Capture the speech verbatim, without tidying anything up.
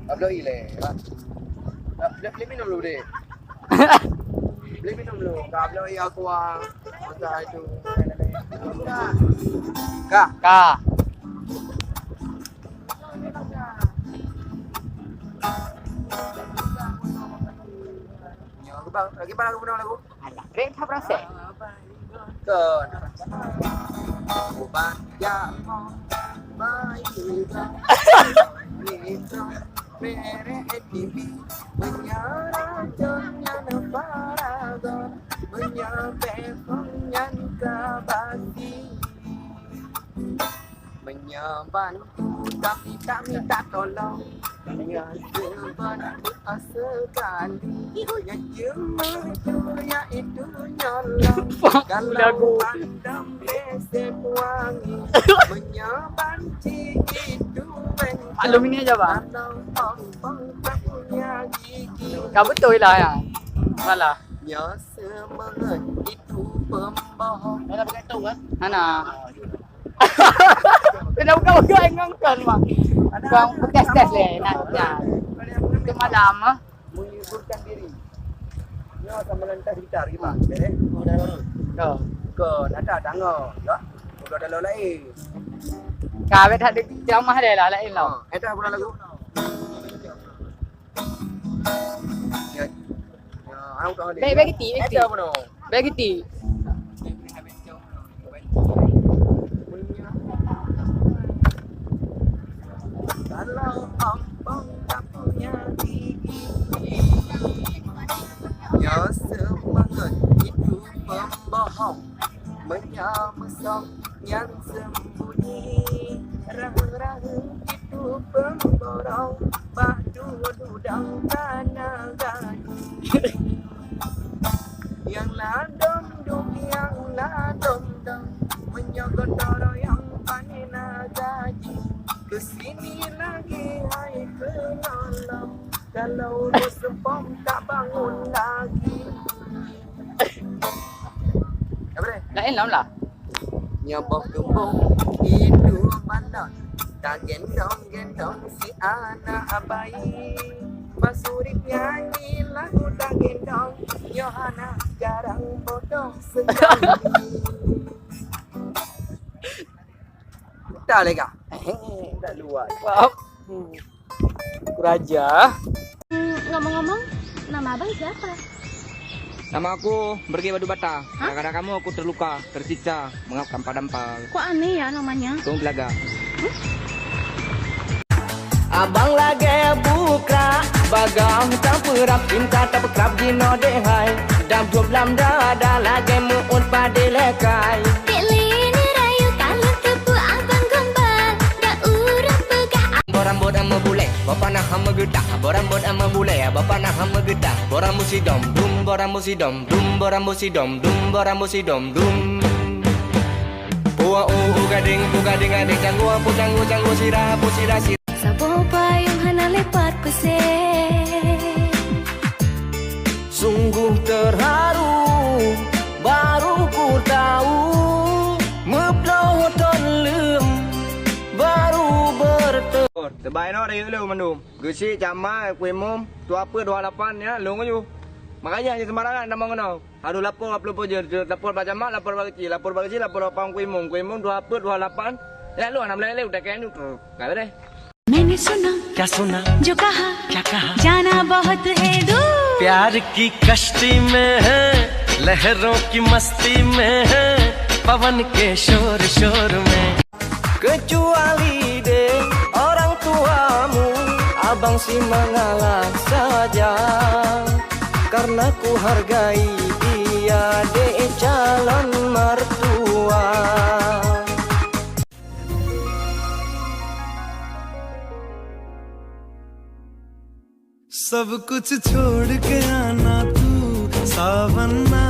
Abloh ilé. Beli, beli minum dulu deh. Beli minum dulu. Abloh iya kuah. Masa itu. Kah. Kah. Nyoe, lagi bang, lagi bang lagu, lagu. Alah, rek tak berasa. Kon. Uban jamoe bayi. Merek T V. Meunyoe racun nyan paragon. Meunyoe befong nyan kabasi. Meunyoe bantu tapi tak minta tolong, nyan seuban doa sekali. Nyan cuma itu, yaitu nyolong. Kalau pandang besep wangi, meunyoe banci itu mentong. Maklum ini aja, Bang. Kalau ompong tak punya gigi. Kau betul lah, ya. Malah. Nyoe seumeungeut itu pembohong. Mana begitu, kan? Hana. Kena buka-buka ngon kon, Bang. Bang, tes-tes leh, nak, nak. Itu malam, ah. Menghiburkan diri. Nyoe sama lantas gitar, gimana? Eh? Tuh. Kon, ada tango, ya. Udah ada lain. Kawet tak ada ceramah dia lah, lain lah. Oh, itu apa lagu? Ya. Ya, aku tak ada. Baik, baik, Kiti, baik, Kiti. Ada apa, no? Baik, Kiti. Kalau ompong tak punya gigi, nyoe seumeungeut itu pembohong. Meunyoe meusok nyan sembunyi, rahu-rahu itu pemborong. Bak duet udang kana gaji. Nyang ladom dum, nyang ladom dom. Meunyoe gotong royong pane na gaji. Kesini lagi hai penolong. Kalau udah sempom tak bangun lagi. Apa dia? Lain lah lah. Nyoboh geumbong itu manok, tagendong-gendong si anak bayi. Basurit nyanyi lagu tagendong, Yohana jarang bodoh sekali. Tak lega. Tak luar. Maaf. Hmm. Kuraja. Hmm, ngomong-ngomong, nama abang siapa? Nama aku Berge Batu Bata. Hah? Kadang-kadang kamu aku terluka, tersiksa, mengap tanpa dampal. Kok aneh ya namanya? Tunggu belaga. Abang lagèe bukrak, bagah tapeurab, cinta tapeukrab jinoe deh hai. Dam dum lam dada lagèe mu'un padé lekai. Dek lé neurayu ka lôn teupeu abang gombal, dak ureueng peugah. Boh rambôt meubuléh, boh panah meugeutah, boh rambôt meubuléh, boh panah meugeutah, boh rambôt sidom dum, boh rambôt sidom dum, boh rambôt sidom dum, boh rambôt sidom dum. Ua u u gadeng, u gadeng gadeng, canggua pu canggua, canggua sira pu sira sira. Saboh payong hana lepat peusé. Sungguh terharu, baru ku tahu, meuploh thon leuem, baru bertemu. Teubai noh rayeuk lôn mandum. Geuchik, camat, kueh mum, tuha peuet, tuha lapan, ya, lôn aju. Makanya jangan sembarangan tamong keunoe. Harôh lapor bak peulapor jeuet, lapor bak camat, lapor bak geuchik, lapor bak geuchik, lapor bak pang kueh mum, kueh mum, tuha peuet, tuha lapan. Ya, lôn hana meulée-lée, udah kayém tu. Ka beureh. मैंने सुना, क्या सुना, जो कहा, क्या कहा, जाना बहुत है दूर। प्यार की कश्ती में है, लहरों की मस्ती में है, पवन के शोर शोर में। Kecuali deh orang tuamu, abang sih mengalah saja. Karena ku hargai dia, deh calon mertua. सब कुछ छोड़ के आना तू, सावन ना